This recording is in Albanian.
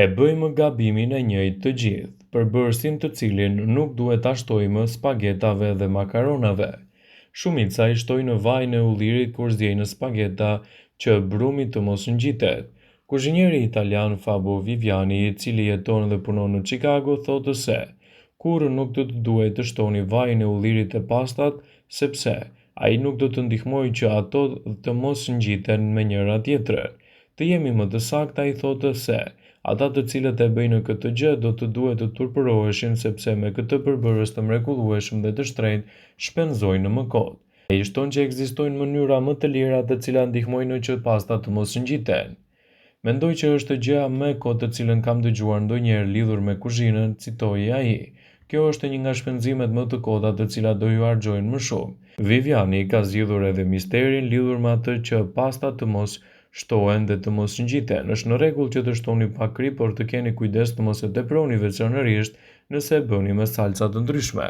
E bëjmë gabimin e njëjtë të gjithë, përbërësin të cilin nuk duhet ta shtojmë spagetave dhe makaronave. Shumica i shtojnë vajin e ullirit kur ziejnë spageta që brumi të mos ngjitet. Kuzhinieri italian Fabio Viviani, i cili jeton dhe punon në Chicago, thotë se kurrë nuk do të duhej të shtoni vajin e ullirit te pastat, sepse ai nuk do të ndihmojë që ato të mos ngjiten me njëra-tjetrën. Të jemi më të saktë, ai thotë se ata të cilët e bëjnë këtë gjë do të duhet të turpëroheshin sepse me këtë përbërës të mrekullueshëm dhe të shtrenjtë shpenzojnë më kot. Ai shton që ekzistojnë mënyra më të lira të cilat ndihmojnë që pastat të mos ngjiten. Mendoj që është gjëja më e kotë të cilën kam dëgjuar ndonjëherë lidhur me kuzhinën, citoi ai. Kjo është një nga shpenzimet më të kota të cilat do ju harxhojnë më shumë. Viviani ka zgjidhur edhe misterin lidhur me atë që pastat të mos shtohen dhe të mos ngjiten. Është në rregull që të shtoni pak kripë, por të keni kujdes të mos e teproni veçanërisht nëse e bëni me salca të ndryshme.